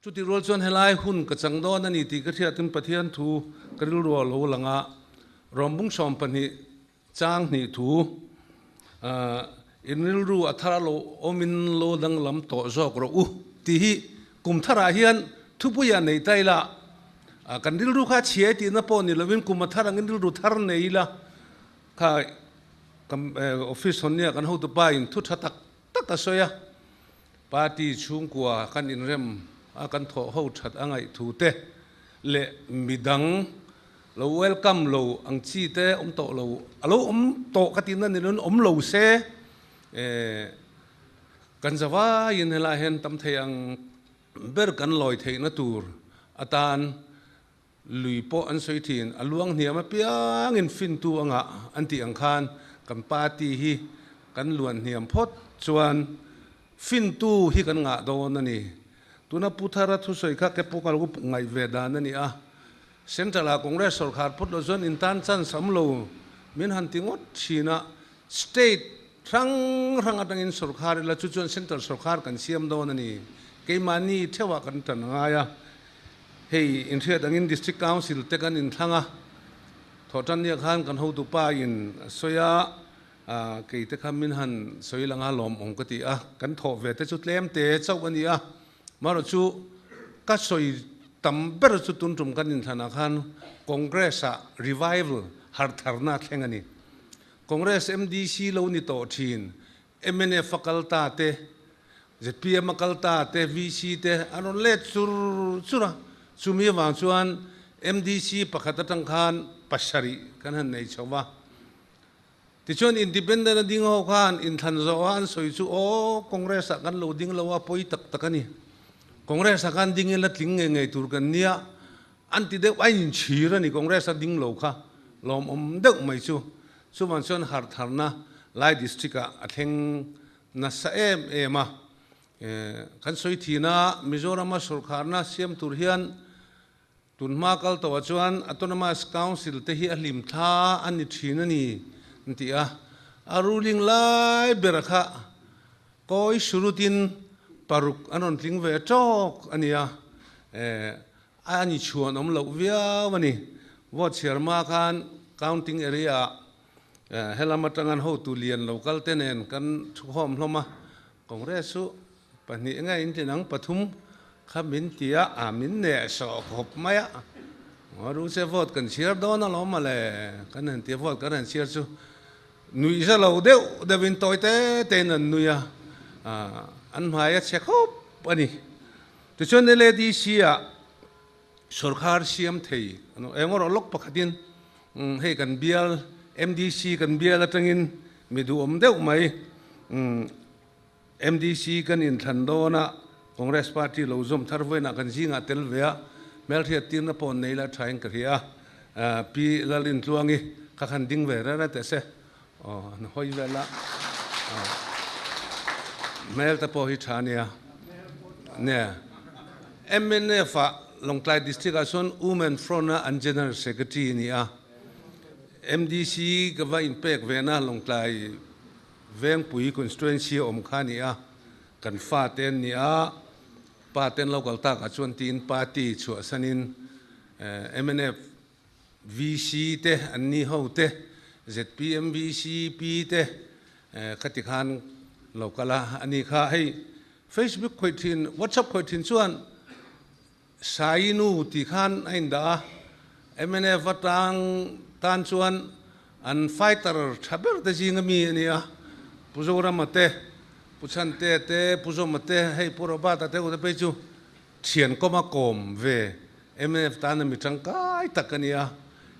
Chutih rual chuan helai hun ka chang dawn a ni tih ka hriatin Pathian thu ka rilru a lo lang a, Rawmbung 12 chang hnih thu in rilru a thar a lo awmin lo danglam tawh zawk rawh u tih hi kum tharah hian thupuiah nei ta ila, kan rilru kha chhiai tihna pawh ni lovin kum a thar angin rilru thar nei ila kha office hawnnia kan hotupa in thu tha tak tak a sawi a. Party chhungkua kan inrem a kan thawh ho that a ngaih thu te leh midang lo welcome lo ang chi te awm tawh lo, a lo awm tawh ka tihna ni loin awm lo se kan zavaiin helaiah hian tam thei ang ber kan lawi theihna tur atan lui pawh an sawi thin, a luang hniam apiangin fintu a ngah an tih ang khan kan party hi kan luan hniam phawt chuan fintu hi kan ngah dawn a ni. Tuna Pu Thara thusawi kha ke pawh ka lo ngaih ve dan a ni a, Central ah Congress sawrkhar phawt lo chuan in tan chance awm lo min han ti ngawt thin a, State hrang hrang atangin sawrkhar ila chu chuan Central sawrkhar kan siam dawn a ni. Keimahni theuhah kan tan ngai a. Hei inhriat angin District Council te kan inthlang a, thawhtannia khan kan hotupa in a sawi a, kei te kha min han sawi lang a lawmawm ka ti a, kan thawh ve te chu tlem te chauh a ni a, marawh chu ka sawi tam ber chu tun tum kan inthlanah khan Congress ah revival hartharna a thleng a ni. Congress MDC lo ni tawh thin Mnf a kal ta te, zpm a kal ta te, VC te an rawn let chur chur a, chumi avang chuan MDC pakhat atang khan pasarih kan han nei chho va. Tichuan Independent a ding ho khan inthlan zawh a an sawi chu aw Congress ah kan lo ding lo a pawi tak tak a ni. Congress ah khan ding ila tling ngei ngei tur kan nia an ti deuh a inchhir a ni Congress a ding lo kha lawmawm deuh mai chu. Chuvang chuan harhtharna lai district ah a thleng nasa em em a, kan sawi thin a, Mizorama sawrkharna siam tur hian tunhma kal tawhah chuan Autonomous Council te hi a hlim thla a ni thin a ni an ti a, a ruling lai ber kha kawi surutin paruk an rawn tling ve tawk a ni a, A ni chhuan awm loh viau a ni. Vote chhiar hma khan counting area ah helam atang an hotu lian lo kal te nen kan thukhawm hlawm a, Congress chu pahnih nge in ti nang pathum kha min ti a, a min neh sawh khawp mai a, Ruche vote kan chhiar dawn alawm mawle kan han ti a, vote kan han chhiar chu nuih za lo deuh deuh in tawi te te in an nui a, an hmai a chhe khawp a ni. Tichuan LADC ah sawrkhar siam thei eng erawh lawk pakhatin hei kan bial MDC kan bial atangin mi duhawm deuh mai MDC kan inthlan dawn a Congress party lo zawm thar vawiinah kan zingah tel ve a hmelhriat tirna pawh nei la thain ka hria a Pi Lalintluangi kha khan ding ve reng reng teh se aw an hawi vel a hmel te pawh hi tha ania ne MNF ah Lawngtlai district ah chuan Women Front a an General Secretary a ni a MDC ka va inpek ve na Lawngtlai Vengpui constituency a awm kha a ni a kan fa te an ni a pa te an lo kal tak ah chuan tiin party chhuahsanin MNF VC te an ni ho te, zpm VCP te khati khan lo kal a, a ni kha hei Facebook khawih thin, WhatsApp khawih thin chuan Sai nu tih khan a indah a, mnf atang tan chuan an fighter tha ber te zinga mi a ni a, Pu Zorama te, Pu Chhantea te, Pu Zawma te, hei Pu Robert-a te ute phei chu Thian kawma kawm ve mnf tana mi tangkai tak a ni a,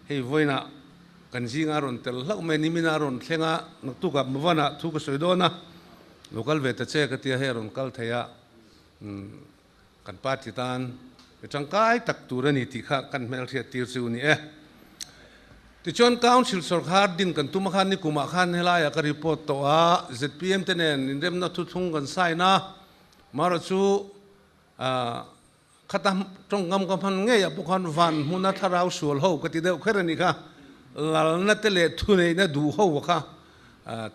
hei vawiinah kan zinga a rawn tel hlauh mai, nimina a rawn thleng a, naktukah Mavanah thu ka sawi dawn a, lo kal ve ta che ka ti a, hei a rawn kal thei a, kan party tan mi tangkai tak tur a ni tih kha kan hmelhriat tir chu ni e. Tichuan Council sawrkhar din kan tum a khan nikumah khan helaiah ka report tawh a, zpm te nen inremna thuthlung kan sign a, marawh chu Khata tawngkam ka hman ngei ah pawh khan van hmuna thlarau sual ho ka ti deuh kher a nih kha. Lalna te leh thuneihna duh ho kha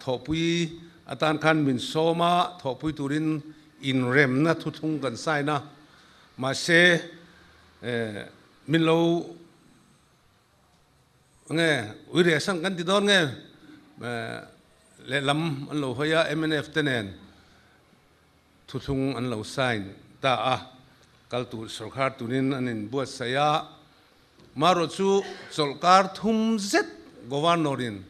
thawhpui atan khan min sawm a, thawhpui turin inremna thuthlung kan sign a. Mahse min lo nge uire sang kan ti dawn nge lehlam an lo hawi a mnf te nen thuthlung an lo sign ta a, kal tur sorkar turin an inbuatsaih a. Marawh chu chawlhkar thum zet Governor in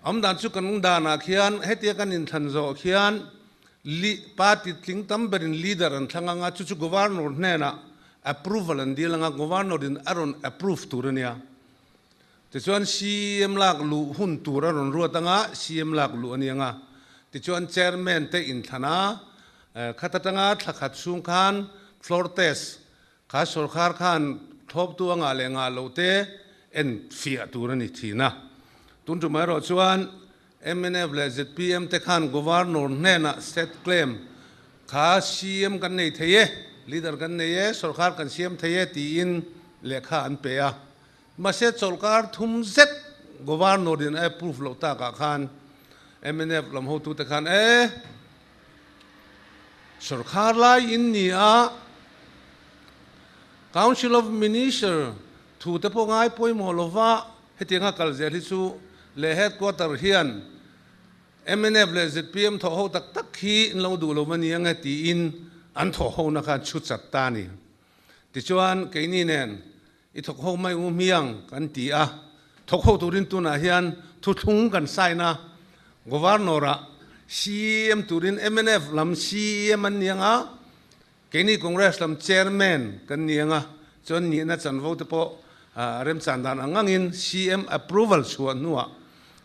awm dan chu kan danah khian hetia kan inthlan zawh khian party tling tam berin leader an thlang anga chu chu Governor hnenah approval an dil anga Governor in a rawn approve tur a nia. Tichuan CM lak luh hun tur a rawn ruat anga CM lak luh a ni anga tichuan Chairman te inthlan a khat atanga thla khat chhung khan floor test Kha sorkar khan thlawptu a ngah leh ngah loh te en fiah tur a ni thin a. Tun tum erawh chuan mnf leh zpm te khan Governor hnenah state claim kha CM kan nei thei e, leader kan nei e, sorkar kan siam thei e tiin lehkha an pe a. Mahse chawlhkar thum zet Governor in a approve loh takah khan mnf lam hotute khan e, Sorkar lai in ni a, Council of Minister thu te pawh ngai pawimawh lova hetianga kal zel hi chu leh Headquarter hian mnf leh zpm thawh ho tak tak hi in lo duh lo va ni ange tiin an thawh hona khan chhu chat ta a ni. Tichuan keini nen I thawk ho mai u hmiang kan ti a, thawk ho turin tunah hian thuthlung kan sign a, Governor-ah CEM turin mnf lam CEM an ni ang a, keini Congress lam Chairman kan ni ang a, chuan nihna chanvo te pawh remchan dan ang angin CEM approval chhuah hnuah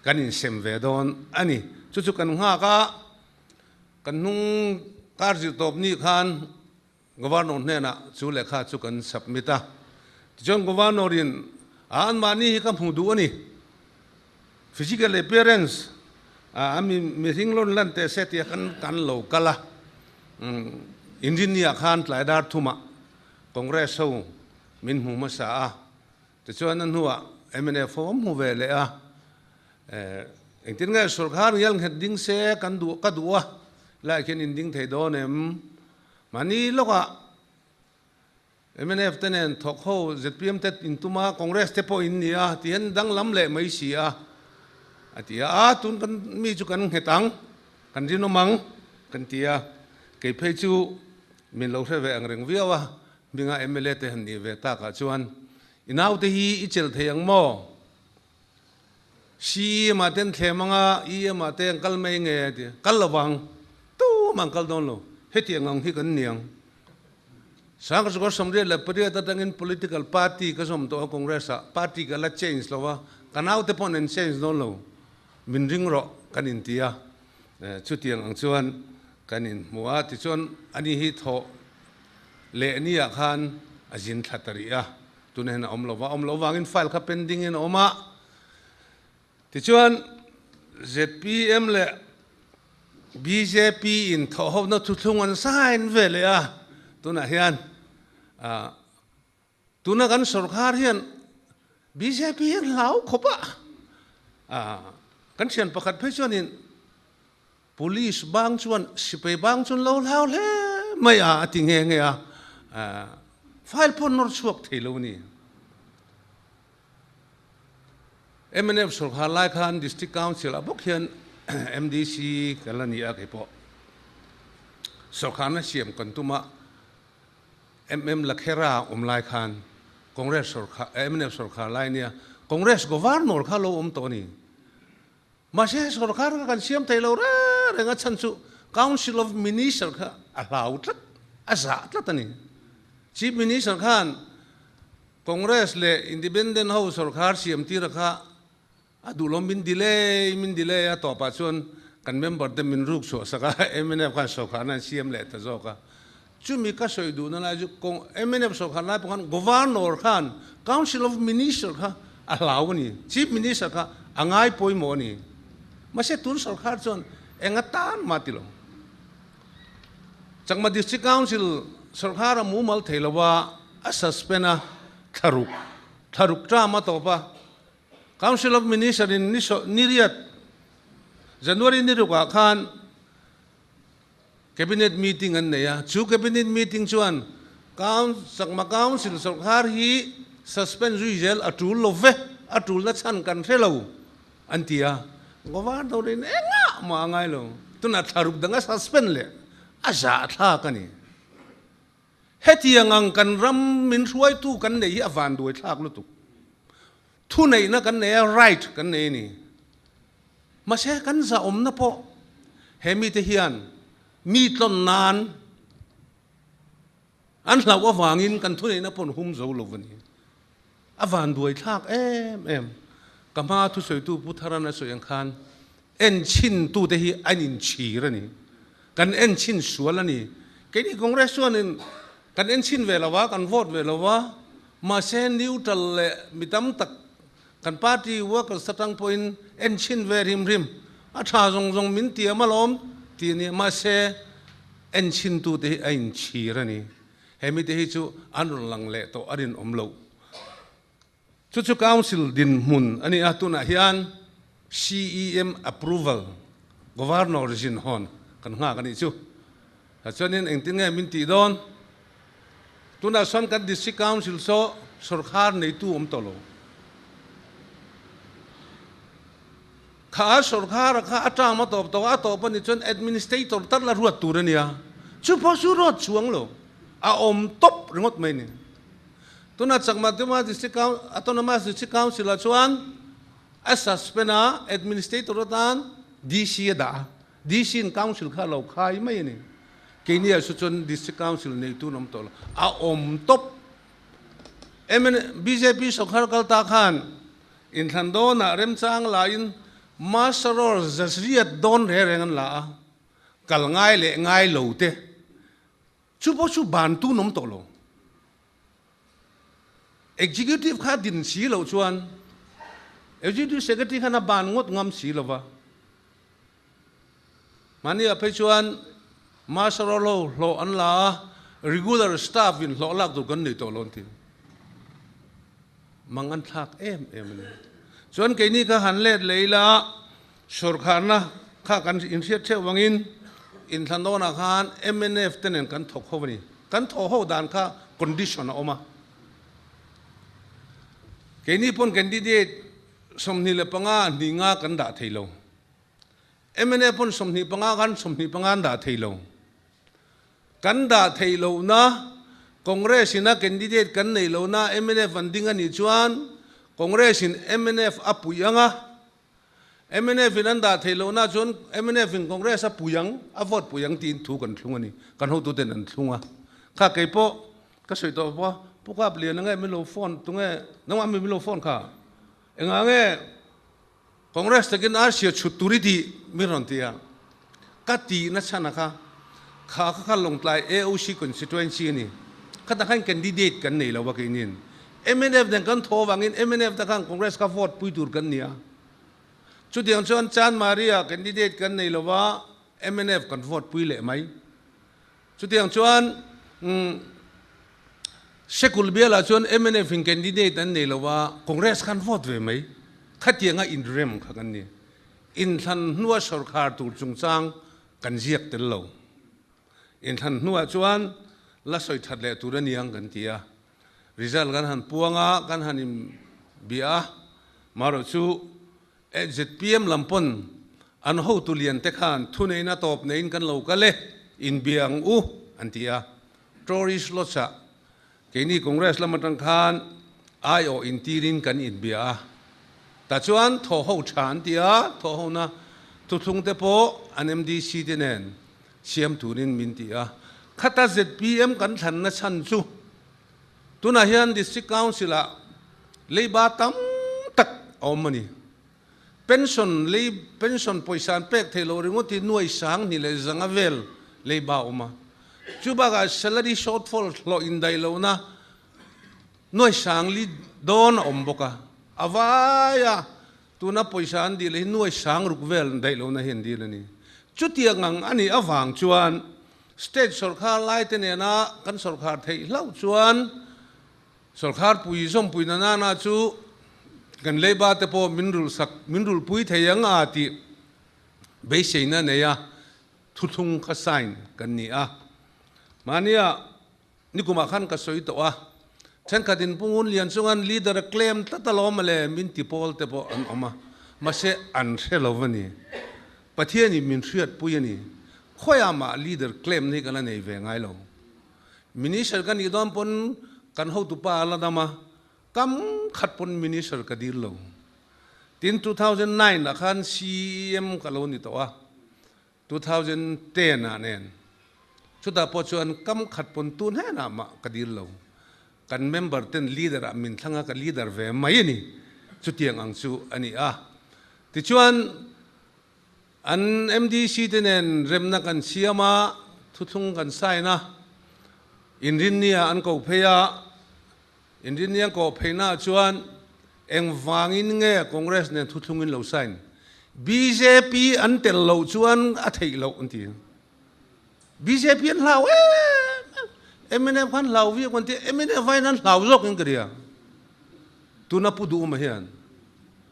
kan insem ve dawn a ni. Chu chu kan nghak a, kan hnung kar zir tawp ni khan Governor hnenah chu lehkha chu kan submit a, tichuan Governor in a anmahni hi ka hmuh duh a ni, physical appearance a mi mihring lawn lan teh se tia kan kan lo kal a, engineer khan tlai dar thumah Congress ho min hmu hmasa a, tichuan a hnuah mnf ho an hmu ve leh a, engtin nge sorkar ngial nghet ding se kan duh ka duh a, lai khian in ding thei dawn em? Mahni lawkah mnf te nen thawk ho zpm te in tum a, Congress te pawh in ni a, ti hian danglam leh mai si a, a ti a, a tun kan mi chu kan nghet ang, kan rinawm ang kan ti a, kei phei chu min lo hre ve ang reng viau a, hminga mla te han nih ve takah chuan i naute hi i chelh thei ang maw? CEM ah ten thlem anga EM ah te an kal mai nge a ti. Kal lo vang. Tumah an kal dawn lo. Hetiang ang hi kan ni ang. Sangkar 98 atangin political party ka zawm tawh a Congress ah. Party ka la change lo a. Ka naute pawh an en change dawn lo. Min ring rawh kan inti a. Chutiang ang chuan kan inhmu a. Tichuan ani hi thawh leh ni ah khan a zin thla ta rih a. Tuna hian a awm lo va, a awm loh vangin file kha pending in a awm a. Tichuan zpm leh bjp in thawhhona thuthlung an sign ve leh a, tunah hian tuna kan sorkar hian bjp hian hlau khawp a, kan thian pakhat phei chuanin Police bang chuan sipai bang chuan lo hlau hle mai a, a ti nghe nghe a, file pawh nawr chhuak thei lo a ni. Mnf sorkar lai khan District Council ah bawk hian MDC kan la ni a kei pawh sorkarna siam kan tum a, MM Lakhera awm lai khan Congress sorkar mnf sorkar lai nia Congress Governor kha lo awm tawh a ni. Mahse sorkar kha kan siam thei lo reng reng a chhan chu Council of Minister kha a hlau tlat, a zah tlat a ni. Chief Minister khan Congress leh Independent ho sorkar siam tira kha a duhlawm min delay min delay a tawpah chuan kan member te min ruk chhuah sak a, mnf khan sorkarna an siam leh ta zawk a. Chumi ka sawi duhna lai chu mnf sorkar lai pawh khan Governor khan Council of Minister kha a hlau a ni, Chief Minister kha a ngai pawimawh a ni. Mahse tun sorkar chuan eng atan mah ti lo. Chakma District Council sorkar a mumal thei lo a, a suspend a, thlaruk, thlaruk term a tawp a. Council of Minister in ni niriat, January nirukah khan, Cabinet meeting an nei a, chu cabinet meeting chuan Chakma Council sawrkar hi suspend zui zel a tul lo ve, a tulna chhan kan hre lo an ti a. Governor in engah mah a ngai lo, tunah thlaruk danga suspend leh a zahthlak a ni. Hetiang ang kan ram min hruaitu kan neih hi a vanduai thlak lutuk. Thuneihna kan nei a, right kan nei a ni. Mahse kan zahawmna pawh he mite hian mi tlawn nan an hlauh avangin kan thuneihna pawh an hum zo lo a ni. A vanduai thlak em em. Ka hma thusawitu Pu Tharan a sawi ang khan enchhintute hi an inchhir a ni. Kan enchhin sual a ni. Keini Congress chuanin kan enchhin ve lo a, kan vote ve lo a, mahse neutral leh mi tam tak kan party workers atang pawhin enchhin ve hrim hrim a tha zawng zawng min tiam alawm tih a ni. Mahse enchhintute hi a inchhir a ni. He mite hi chu an rawn lang leh tawh a rinawm loh. Chu chu Council dinhmun a ni a, tunah hian CEM approval, Governor zinhawn kan nghak a nih chu. Chuanin engtin nge min tih dawn? Tunah sawn kan District Council saw sawrkhar neitu awm tawh lo. Kha a sawrkhara kha a term a tawp tawh a, a tawp a nih chuan Administrator tar la ruat tur a nia. Chu pawh chu ruat chuang lo, a awm tawp ringawt mai a ni. Tuna Chakma Duma District Autonomous District Council ah chuan a suspend a, Administrator atan DC a dah a, DC in Council kha a lo khai mai a ni. Keini ah saw chuan District Council neitu an awm tawh lo, a awm tawp. Bjp sawrkhar kal ta khan inthlan dawnah remchang laiin Master Roll zazriat dawn reng reng an la a, kal ngai leh ngai lo te Chu pawh chu ban tun awm tawh lo. Executive kha din si loh chuan Executive Secretary khan a ban ngawt ngam si lo va. Mahni ah phei chuan Master ho hlawh an la a, regular staff in hlawh lak tur kan nei tawh lo an ti. Mang an thlak em em a ni. Chuan keini kha han let leh ila Sawrkharna kha kan inhriat theuh vangin inthlan dawnah khan mnf te nen kan thawk ho a ni. Kan thawh ho dan kha condition a awm a. Keini pawn candidate 25 hnih nga kan dah thei lo. Mnf pawn 25 khan 25 an dah thei lo. Kan dah theih lohna, Congress in a candidate kan neih lohna mnf an ding a nih chuan Congress in mnf a puih ang a, Mnf in an dah theih lohna chuan mnf in Congress a pui ang, a vote pui ang tiin thu kan thlung a ni. Kan hotuten an thlung a. Kha kei pawh ka sawi tawh bawk a, Pu Kap Lian ange min lo phone tunge nangmah mi min lo phone kha? Engah nge Congress takin Arsia chhut tur i tih min rawn ti a. Ka tihna chhan a kha, kha kha kha Lawngtlai AOC constituency a ni. Khatah khan candidate kan nei lo a keinin. Mnf nen kan thaw avangin mnf te khan Congress kha vote pui tur kan ni a. Chutiang chuan Chanmari-ah candidate kan nei lo va, mnf kan vote pui leh mai. Chutiang chuan Sekul bialah chuan mnf in candidate an nei lo va, Congress khan vote ve mai. Khatianga inrem kha kan ni. Inthlan hnua sawrkhar tur chungchang kan ziak tel lo. Inthlan hnuah chuan la sawi that leh tur a ni ang kan ti a. Result kan han puang a, kan han in bia a. Marawh chu zpm lam pawn an hotu lian te khan thuneihna tawp neiin kan lo kal e, inbia ang u an ti a. Tourist Lodge-ah Keini Congress lam atang khan aiawh intirin kan inbia a, tah chuan thawhho tha an ti a, thawhhona thuthlung te pawh an MDC te nen siam turin min ti a. Khata zpm kan thlanna chhan chu tunah hian District Council ah leiba tam tak a awm a ni. Pension lei pension pawisa an pek theih loh ringawt hi nuai 2000 vel leiba a awm a. Chu bakah salary shortfall hlawh indaih lohna nuai 4000 dawn a awm bawk a. A vaia tuna pawisa an dil hi nuai 6000 vel indaih lohna hi an dil a ni. Chutiang ang a nih avang chuan state sawrkhar laite nena kan sawrkhar theih hlauh chuan Sawrkhar pui zawmpui na nana chu kan leiba te pawh min rulh sak, min rulh pui thei ang a tih beiseina nei a, thuthlung kha sign kan ni a. Mahnia. Nikumah khan ka sawi tawh a, thenkhatin Pu Ngunlian chungan leader a claim tlat alawm le min ti pawl te pawh an awm a, mahse an hre lo a ni. Pathianin min hriatpui a ni. Khawiah mah leader claim na hi ka la nei ve ngai lo. Minister ka nih dawn pawn kan hotupa a la dam a, kam khat pawn minister ka dil lo. Tin, 2009 ah khan CEM ka lo ni tawh a, 2010 ah nen chutah pawh chuan kam khat pawn tun henah mah ka dil lo. Kan member ten leader ah min thlang a, ka leader ve mai a ni. Chutiang ang chu a ni a. Tichuan an MDC te nen remna kan siam a, thuthlung kan sign a, inrinnia an ko phei a, inrinnia an koh pheihnaah chuan engvangin nge Congress nen thuthlung in lo sign? Bjp an tel loh chuan a theih loh an ti. Bjp an hlau em em, mnf khan hlau viau an ti, mnf aiin an hlau zawk in ka ria. Tuna Pu Duhuma hian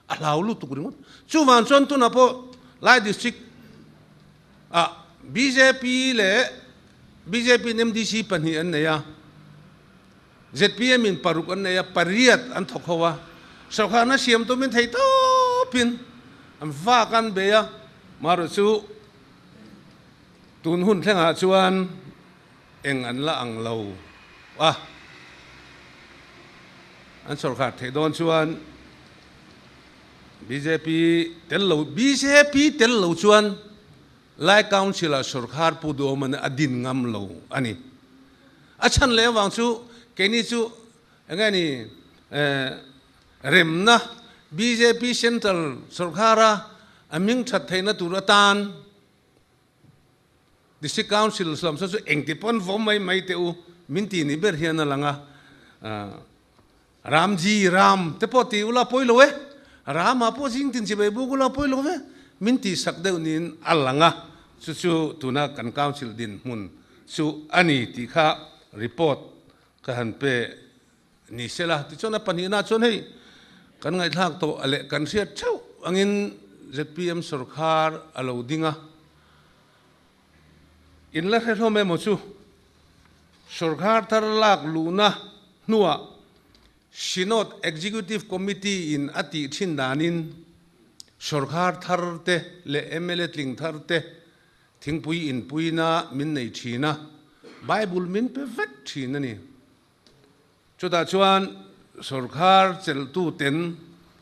a hlau lutuk ringawt. Chuvang chuan tuna pawh Lai District ah bjp leh bjp in MDC pahnih an nei a, zpm in paruk an nei a, pariat an thawk ho a, sawrkharna siam tumin thei tawpin an vak an bei a, marawh chu Tun hun thlengah chuan eng an la ang lo a, an sawrkar theih dawn chuan bjp tel lo bjp tel lo chuan Lai Council ah sawrkar Pu Duhawmana a din ngam lo a ni. A chhan leh avang chu keini chu eng nge ni remna bjp Central sawrkara a hming that theihna tur atan District Council sawm saw chu engti pawn vawm mai mai teh u min ti ni ber hian a lang a, Ramji Ram te pawh ti ula pawi lo e, Rama pawh zing tin chibai buk ula pawi lo ve min ti sak deuh niin a lang a, chu chu tuna kan Council dinhmun chu a ni tih kha report ka han pe Ni sela, tichuan a pahnihna chuan hei kan ngaihthlak tawh leh kan hriat theuh angin zpm sawrkhar a lo ding a, in la hre hlawm emaw chu sawrkhar thar lak luhna hnuah Synod Executive Committee in a tih thin danin sawrkhar thar te leh mla tling thar te thingpui inpuina min nei thin a, Bible min pe vek thin a ni. Chutah chuan sawrkhar chelhtu ten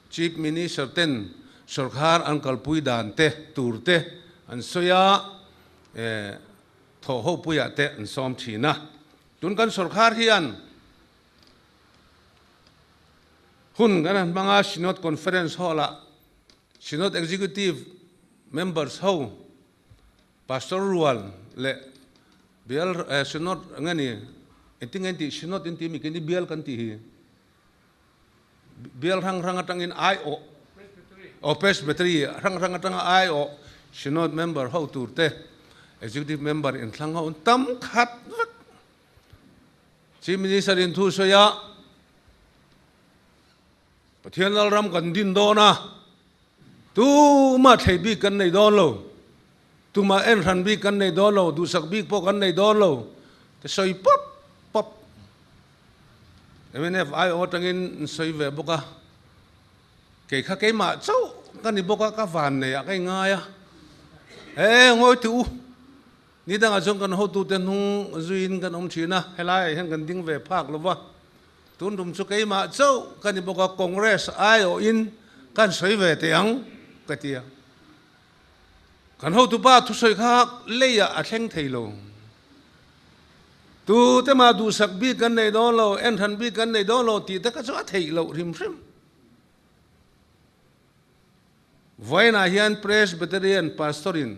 Chief Minister ten sawrkhar an kalpui dan te tur te an sawi a, thawh hopuiah te an sawm thin a. Tun kan sawrkhar hian hun kan han hmang a, Synod Conference Hall-ah Synod Executive members ho Pastor rual leh bial synod nge ni engtin nge intih synod intih mi kini bial kan tih hi bial hrang hrang atangin aiawh aw presbytery hrang hrang atanga aiawh synod member ho tur te executive member inthlang ho tam khat vek Chief Minister in thu sawi a Pathian Lalram kan din dawn a, tumah thlei bik kan nei dawn lo, tumah en hran bik kan nei dawn lo, duhsak bik pawh kan nei dawn lo, te sawi pawp pawp. Mnf aiawh atangin an sawi ve bawk a, kei kha keimah chauh ka ni bawk a, ka van nei ah ka ingai a, he ngawi tih u, ni dangah chuan kan hotute hnung zuiin kan awm thin a, helaiah hian kan ding ve phak lo va. Tun tum chu keimah chauh ka ni bawk a, Congress aiawhin kan sawi ve teh ang ka ti a. Kan hotupa thusawi kha leiah a thleng thei lo. Tu te mah duhsak bik kan nei dawn lo, enhran bik kan nei dawn lo tih te kha chu a theih loh hrim hrim. Vawiinah hian Presbyterian Pastor-in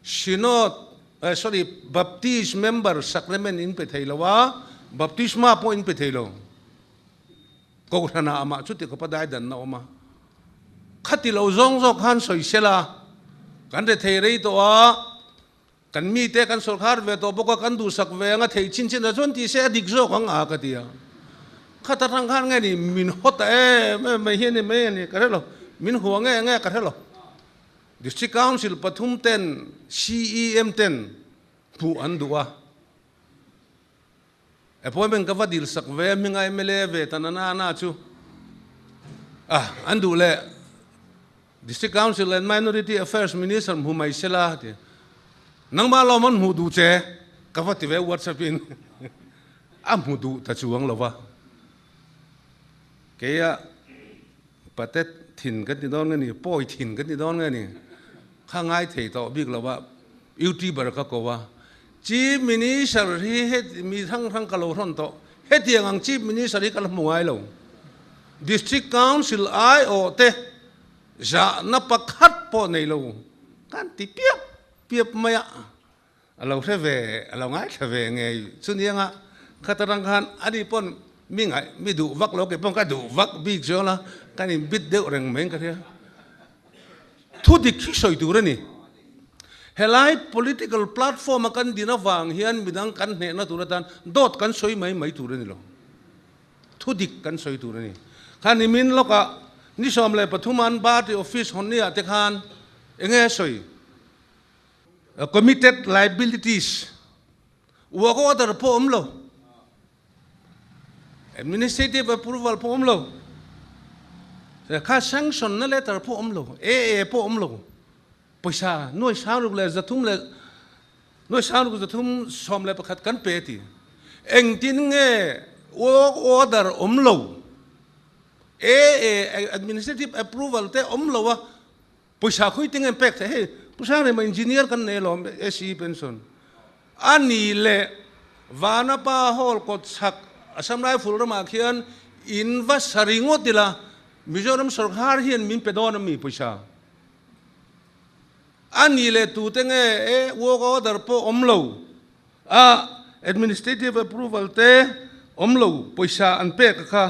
Synod, sorry, Baptist member sacrament in pe thei lo a, baptisma pawh in pe thei lo. Kohhranah amah chuti khawpa daidanna awm a. Khati lo zawng zawk khan sawi sela, kan re thei rei tawh a, kan mite kan sawrkhar ve tawh bawk a, kan duhsak ve ang a, theih chin chin ah chuan tih se a dik zawk ang a ka ti a. Khata tang khan nge ni min haw ta em em mai hi a ni mai a ni ka hre lo, min hua nge nge ka hre lo. District Council pathum ten CEM ten hmuh an duh a. Appointment ka va dil sak ve hminga mla ve ta na na na chu ah an duh leh District Council and Minority Affairs Minister hmu mai sela ti. Nangmah lawm an hmuh duh che ka va ti ve WhatsApp in a hmu duh ta chuang lo va. Keia patet thin kan ti dawn nge ni, pawi thin kan ti dawn nge ni, kha ngai thei tawh bik lo va, YouTuber ka ko a, Chief Minister hi heti mi hrang hrang ka lo hrawn tawh, hetiang ang Chief Minister hi ka la hmu ngai lo. District Council aiawh te zahna pakhat pawh nei lo kan ti piap piap mai a, a lo hre ve, a lo ngaithla ve ngei chunianga khata rang khan ani pawn mi ngaih mi duh vak lo kei pawn ka duh vak bik zawng la kan inbit deuh reng mai in ka hria. Thu dik hi sawi tur a ni. Helai political platform a kan din avang hian midang kan hnehna tur atan dawt kan sawi mai mai tur a ni lo. Thu dik kan sawi tur a ni. Kha nimin lawkah ni 13 an party office hawn ni ah te khan enge a sawi? Committed liabilities work order pawh awm lo. Administrative approval pawh awm lo. Kha sanction na letter pawh awm lo. AA pawh awm lo. Pawisa nuai sangruk leh zathum leh nuai sangruk zathum 11 kan pe ti. Engtin nge work order awm lo. AA administrative approval te awm lo a pawisa khawi te nge pek theih hei Pu Sangrema engineer kan nei alawm SE pension a ni leh Vanapa hall kawt chhak Assam Rifle ramah khian in va sa ringawt ila Mizoram sorkar hian min pe dawn ami pawisa a ni leh tute nge e work order pawh awm lo a administrative approval te awm lo pawisa an pek a kha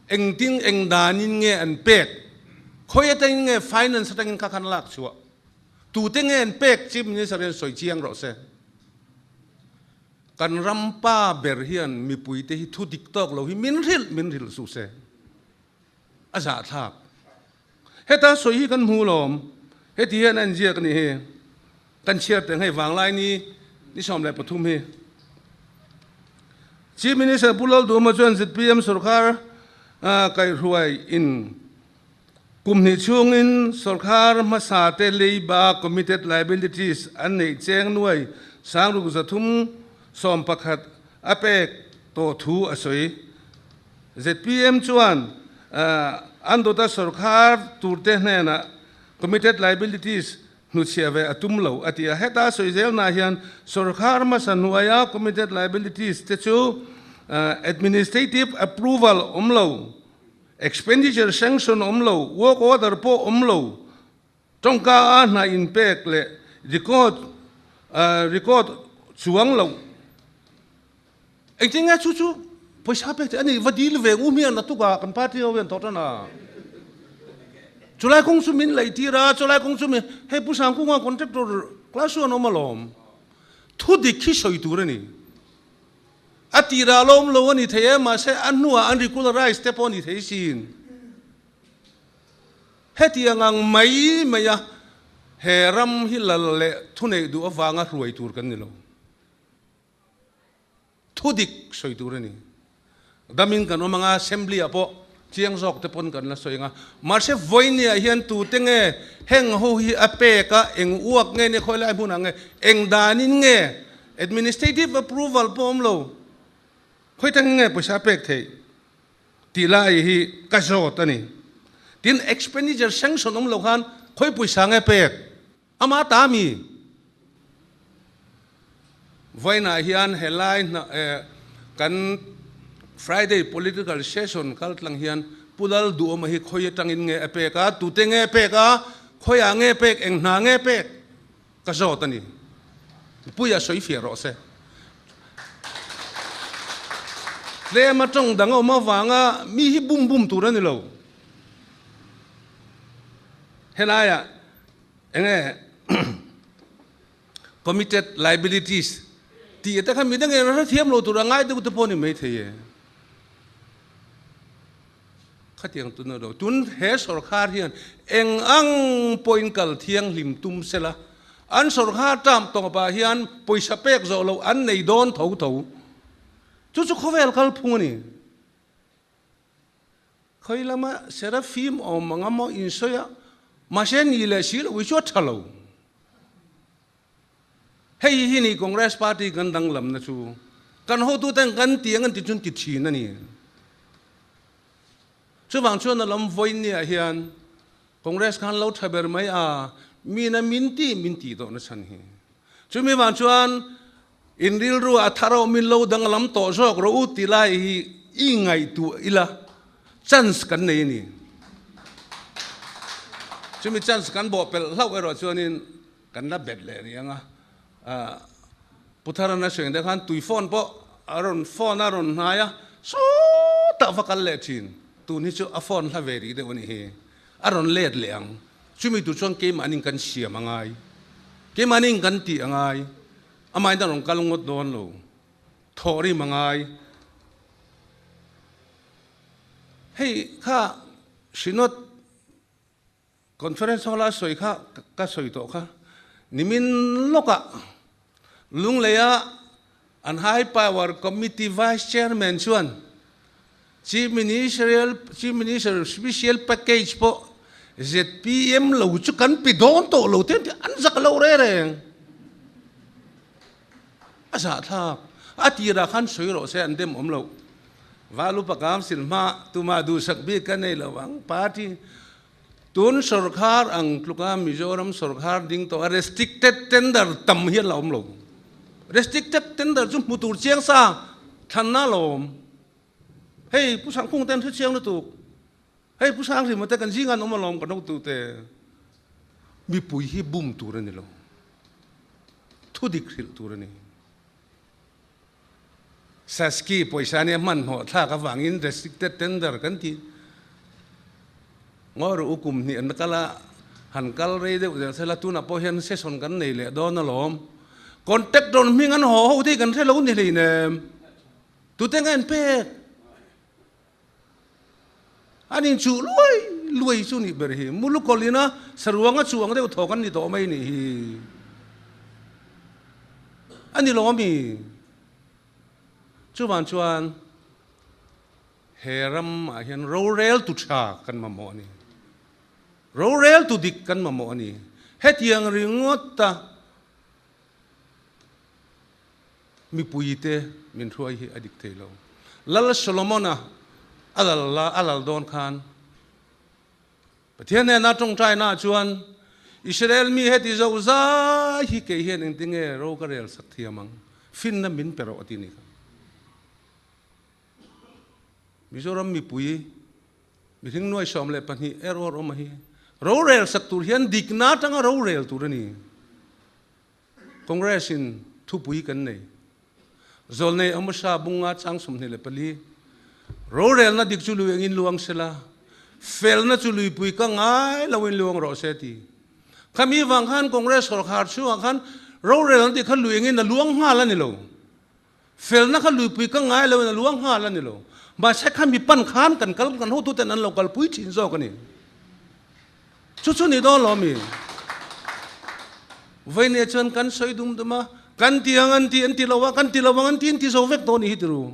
engtin eng danin nge an pek khawi atangin nge finance atangin kha khan lak chhuah tute nge an pek chief minister hian sawi chiang rawh se kan ram pa ber hian mipui te hi thu dik tawk lo hi min hrilh min hrilh suh se a zahthlak heta sawi hi kan hmu lawm heti hian a inziak a nih hi. Kan chhiar teh hei vanglai ni ni 13 hi. Chief Minister Pu Lalduma chuan zpm sorkar kaihhruai in kum hnih chhungin sorkar hmasa te leiba committed liabilities an neih cheng nuai sangruk 311 a pek tawh thu a sawi. Zpm chuan an dawta sorkar turte hnenah committed liabilities hnuchhiah ve a tum lo a ti a. Heta sawi zelna hian sorkar hmasa hnuaia committed liabilities te chu administrative approval awm lo, expenditure sanction awm lo, work order pawh awm lo, tawngka a hna inpek leh record record chuang lo. Engtin nge chu chu pawisa pek theih a ni? Va dil ve u hmian a tukah kan party ho hian thawh tan a. Chulai kawng chu min laih tir a, chulai kawng chu min hei Pu Sangkunga contractor class one awm alawm. Thu dik hi sawi tur a ni. A tirah a lawm lo a ni thei e, mahse a hnuah an regularize te pawh a ni thei sin. Hetiang ang mai mai a he ram hi lal leh thuneih duh avanga hruai tur kan ni lo. Thu dik sawi tur a ni. Damin kan awm anga assembly ah pawh chiang zawk te pawn kan la sawi anga mahse vawinia hian tute nge heng ho hi a pek a eng uak nge ni khawi lai hmunah nge eng danin nge administrative approval pawh awm lo khawi tang nge pawisa a pek theih tih lai hi ka zawt a ni. Tin expenditure sanction awm lo khan khawi pawisa nge pek Amah ta mi vawiinah hian helai hna kan Friday political session kal tlang hian Pu Lalduhawma hi khawi atangin nge a pek a, tute nge a pek a, khawiah nge pek, eng hna nge pek ka zawt a ni. Puia sawi fiah rawh se. Tlem a tawng dang a awm avanga mi hi bum bum tur a ni lo. Helaiah Enge committed liabilities tih te kha midang in a hrethiam lo tur a ngai deuh te pawh ni maithei e. Khatiang tun a lo. Tun he sorkar hian eng ang pawhin kal thianghlim tum sela an sorkar term tawpah hian pawisa pek zawh loh an nei dawn tho tho. Chu chu khawvel kalphung a ni. Khawi lama Seraphim awm anga maw insawi a, mahse ni leh si lo i chu a tha lo. Hei hi ni Congress party kan danglamna chu kan hotuten kan ti ang an ti chun ti thin a ni. Chuvang chuan a lam vawiin niah hian Congress khan lo tha ber mai a, mina min ti min tih tawhna chhan hi. Chumi vang chuan in rilru a thar awm in lo danglam tawh zawk rawh u ti lai hi i ngaihtuah ila chance kan nei a ni. Chumi chance kan bawhpelh hlauh erawh chuanin kan la bet leh rih ang a. Pu Tharana Seng te khan tui phone pawh a rawn phone a rawn hnai a, sawtah va kal leh thin. Tun hi chu a phone hla ve rih deuh a nih hi. A rawn let leh ang. Chumi tur chuan keimahnin kan siam a ngai. Keimahnin kan tih a ngai. Amahin a rawn kal ngawt dawn lo. Thawh rim a ngai. Hei kha Synod Conference hall a sawi kha ka sawi tawh kha. Nimin lawkah Lungleia an High Power Committee Vice Chairman chuan Chief Ministerial Chief Minister Special Package pawh zpm lo chu kan pe dawn tawh lo te an ti an zak lo reng reng. A zahthlak. A tirah khan sawi rawh se an dem awm lo. Valupa Council hma tumah duhsak bik ka nei lo ang. Party tun sorkar ang tluka Mizoram sorkar ding tawh a restricted tender tam hian la awm lo. Restricted tender chu hmu tur chiang sa thlanna la awm. Hei Pu Sangphung ten hre chiang lutuk. Hei Pu Sanghrima te kan zinga an awm alawm kan hotu te. Mipui hi bum tur a ni lo. Thudik hrilh tur a ni. Saski pawisa nia hmanhmawh thlak avangin restricted tender kan ti. Ngawi rawh u kum hnih an kal a, han kal rei deuh zel sela tunah pawh hian session kan nei leh dawn alawm. Contact rawn hming an haw ho te hi kan hre lo ni hleinem. Tute nge an pek? An inchuh luai luai chu nih ber hi. Mulukawlina saruanga chuang deuh thawk an ni tawh mai nih hi. A ni lo ami? Chuvang chuan he ramah hian rorel tu tha kan mamawh a ni. Rorel tu dik kan mamawh a ni. Hetiang ringawta Mipuite min hruai hi a dik thei lo. Lal Solomona a lal la a lal dawn khan Pathian hnena tawngtaina ah chuan Israel mi heti zo zai hi kei hian engtinge ro ka rel sak thiam ang, finna min pe rawh a ti ni kha. Mizoram mipui mihring nuai 12 error awm a hi rorel sak tur hian dikna atanga rorel tur a ni. Congress in thupui kan nei. Zawlnei Amosa bunga chang 24. Rorelna dik chu lui angin luang sela, felna chu luipui ka ngai loin luang rawh se ti. Khami vang khan Congress sawrkhar chhungah khan rorelna dik kha lui angin a luang nghal a ni lo. Felna kha luipui ka ngai loin a luang nghal a ni lo. Mahse khami pan khan kan kal kan hotuten an lo kalpui thin zawk a ni. Chu chu ni dawn lo mi? Vawinia chuan kan sawi dum dum a, kan ti ang an ti an ti lo a, kan ti lo ang an ti an ti zo vek dawn ni hi tiru.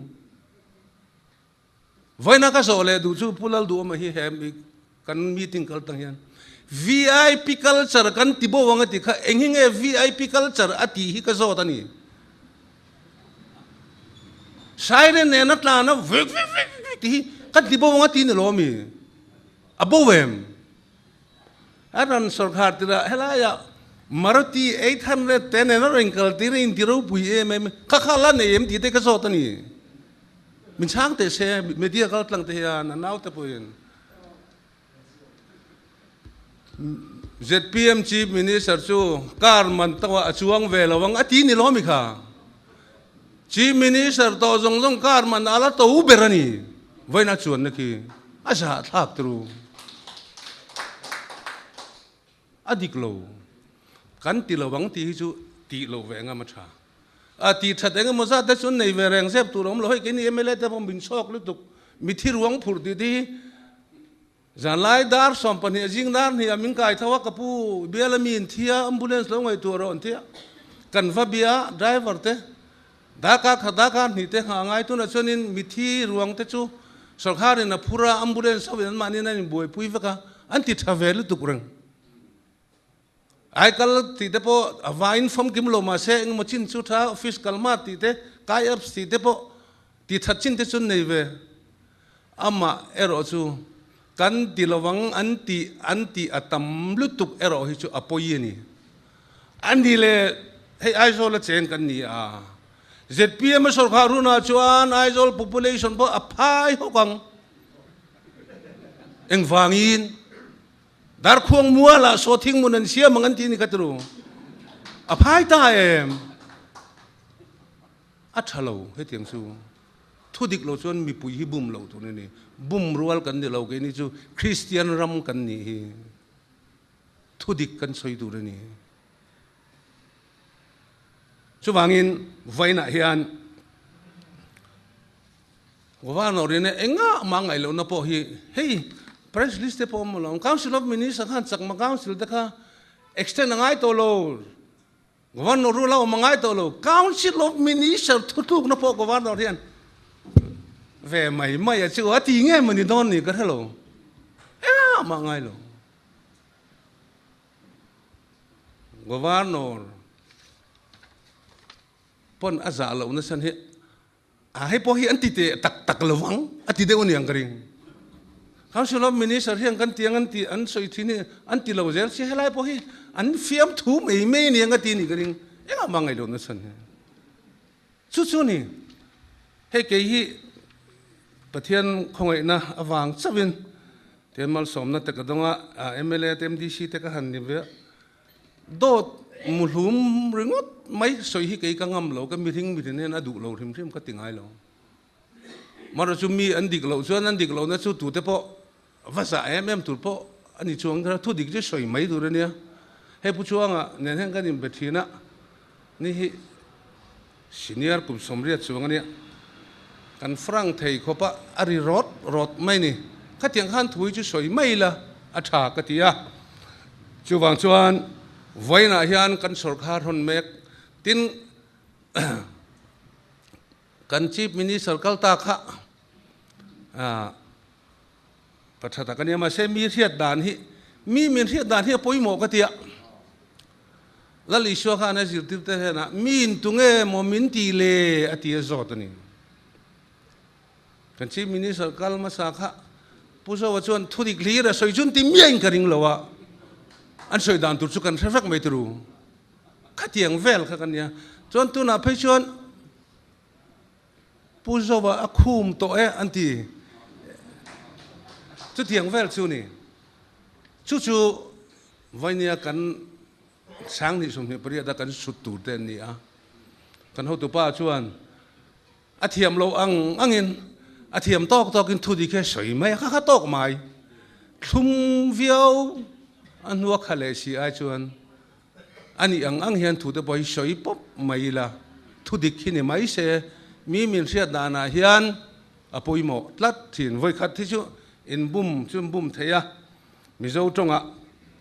Vawiina ka zawh leh duh chu Pu Lalduhawma hi he kan meeting kal tang hian VIP culture kan ti bo ang a ti kha eng hi nge VIP culture a tih hi ka zawt a ni. Siren nena tlana vek vek vek vek ti hi kan ti bo ang a ti ni lo mi? A bo em? A ran sawrkhar tirah helaiah Maruti 800 te nen a rawn kal tir a inti ropui em em, kha kha la nei em tih te ka zawt a ni. Min chhang teh se, media kal tlang te hian a naute pawhin. ZPM Chief Minister chu car man tawah a chuang ve lo ang a ti ni lo mi kha. Chief Minister tawh zawng zawng car man a la to ber a ni. Vawiin a chuanna khi a zahthlak turu. A dik lo. Kan ti lo ang tih hi chu tih loh ve engam a tha. A tih that eng emaw zat te chuan nei ve reng zep tur a awm lo. Hei keini mla te pawh min chhawk lutuk. Mithi ruang phurh tih te hi Zanlai dar 12 a zing dar hnih ah min kai tho a, ka pu biala mi in thi a, ambulance lo ngaihtuah rawh an ti a, kan va bia driver te Darkar khat darkar hnih te nghah a ngai tunah chuanin mithi ruang te chu sawrkharin a phur a, ambulance ho in anmahniin an inbuaipui vek a, an ti tha ve lutuk reng. Aikal tih te pawh a vaiin famkim lo mahse engemaw chin chu tha office kalma tih te, kai apps tih te pawh ti that chin te chu an nei ve. Amah erawh chu kan ti lovang an tih an tih a tam lutuk erawh hi chu a pawi a ni. A ni le hei Aizawl a cheng kan ni a, zpm a sawrkhar hunah chuan Aizawl population pawh a phai hawk ang. Engvangin? Darkhuang mualah sawthing mun an siam ang an ti ni ka tiru. A phai ta em? A tha lo hetiang chu. Thu dik lo chuan mipui hi bum lo tur a ni. Bum rual kan ni lo keini chu Kristian ram kan nih hi. Thu dik kan sawi tur a ni. Chuvangin vawiinah hian Governor in engah mah ngaih lohna pawh hi hei press list te pawh awm lo Council of Minister khan chakma council te kha extend a ngai tawh lo Governor rule a awm a ngai tawh lo Council of Minister thutlukna pawh Governor hian ve mai mai a chu a ti nge mawni dawn ni ka hre lo engah mah ngai lo Governor pawn a zah lohna san hi A hei pawh hi an ti teh tak tak lo vang a ti deuh a niang ka ring. Council of Minister hian kan tiang an ti an sawi thin hi an ti lo zel si helai pawh hi an fiam thu mai mai niang a ti nih ka ring. Engah mah ngaih lohna chhan hi. Chu chu ni hei kei hi Pathian khawngaihna avang chauhin tian malsawmna te ka dawng a, mla te MDC te ka han ni ve a. Dawt muhlum ringawt mai sawi hi kei ka ngam lo, ka mihring mitin hian a duh lo hrim hrim ka ti ngai lo. Mara chu mi an dik loh chuan an dik lohna chu tute pawh va zah em em tur pawh a ni chuang kher a, thu dik chu sawi mai tur a nia. Hei Pu Chuanga nen hian kan inbe thin a, ni hi senior kum 80 chuang a nia, kan frank thei khawp a, a ri rawt rawt mai ni. Khatiang khan thu hi chu sawi mai ila a tha ka ti a. Chuvang chuan vawiinah hian kan sawrkhar hawn mek tin kan Chief Minister kal ta kha pa tha tak a nia mahse mi hriat dan hi mi min hriat dan hi a pawimawh ka ti a. Lal Isua khan a zirtirte hnenah miin tunge maw min ti le a ti a zawt a ni. Kan Chief Minister kal hmasa kha Pu Zoa chuan thudik hlir a sawi chun ti miahin ka ring lo a, an sawi dan tur chu kan hre vek mai turu. Khatiang vel kha ka nia. Chuan tunah phei chuan Pu Zoa a khum tawh e an ti. Chutiang vel chu ni. Chu chu Vainia kan 2028 a kan sut tur te an ni a. Kan hotupa chuan A thiam lo ang angin a thiam tawk tawkin thu dik hi a sawi mai a, kha kha tawk mai. Thlum viau a hnua kha leh si ai chuan a nih ang ang hian thute pawh hi sawi pawp mai ila, thu dik hi ni mai se, mi min hriat danah hian a pawimawh tlat thin. Vawikhat hi chu inbum chu an bum thei a, Mizo tawngah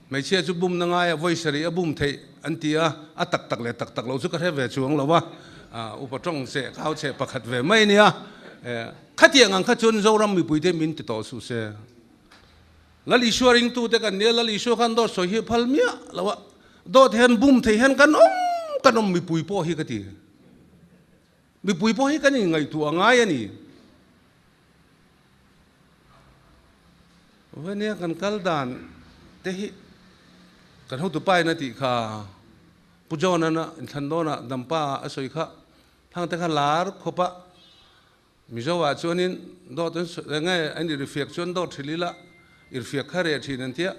hmeichhia chu bumna ngaia vawi sarih a bum theih an ti a, a tak tak leh tak tak lo chu ka hre ve chuang lo a, upa tawng cheh kau cheh pakhat ve mai a nia. Khatiang ang kha chuan Zoram mipuite min ti tawh suh se. Lal Isua ringtute kan nia, Lal Isua khan dawt sawi hi phal miah lo a, dawt hian bum thei hian kan awm kan awm mipui pawh hi ka ti. Mipui pawh hi kan inngaihtuah ngai a ni. Vania kan kal dan te hi kan hotu pa in a tih kha Pu John an a inthlan dawn ah Dampa ah a sawi kha thang te kha lar khawp a Mizo ah chuanin dawt an sawi eng nge an irhfiak chuan dawt hrilh ila irhfiak kha reh thin an tia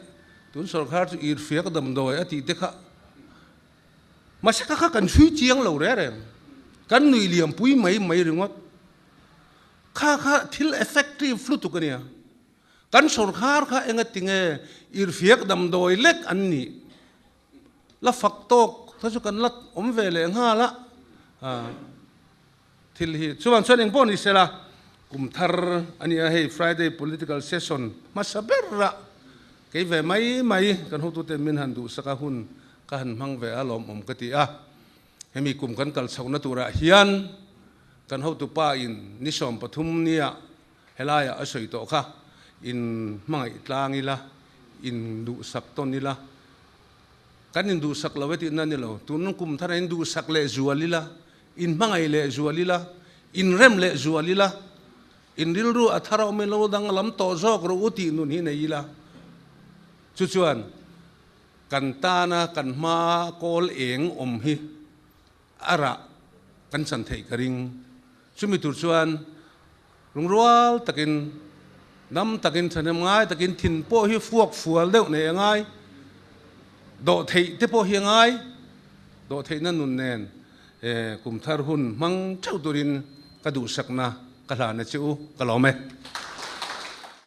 tun sawrkhar chu irhfiak damdawi a tih te kha mahse kha kha kan hrui chiang lo reng reng kan nuih liam pui mai mai ringawt. Kha kha thil effective lutuk a nia. Kan sawrkhar kha enga tinge irhfiak damdawi lek an nih la fak tawk kha chu kan la awm ve leh nghal a thil hi. Chuvang chuan engpawh ni sela kum thar a nia hei Friday political session hmasa ber a kei ve mai mai kan hotute min han duhsak a hun ka han hmang ve a lawmawm ka ti a. Hemi kum kan kal chhohna turah hian. Kan hotupa in ni 13 nia helaiah a sawi tawh kha, in hmangaih tlang ila, in duhsak tawn ila, kan induhsak lo e tihna a ni lo, tun kum tharah in duhsak leh zual ila, in hmangaih leh zual ila, in rem leh zual ila, in rilru a thar a awm in lo danglam tawh zawk rawh u tih nun hi nei ila, chu chuan kan tana kan hma kawl eng awm hi a rah kan chan theih ka ring. Chumi tur chuan lungrual takin, dam takin, thahnem ngai takin thin pawh hi fuak fual deuh nei a ngai, dawh theih te pawh hi a ngai, dawh theihna nun nen kum thar hun hmang theuh turin ka duhsakna ka hlan a che u, ka lawm e.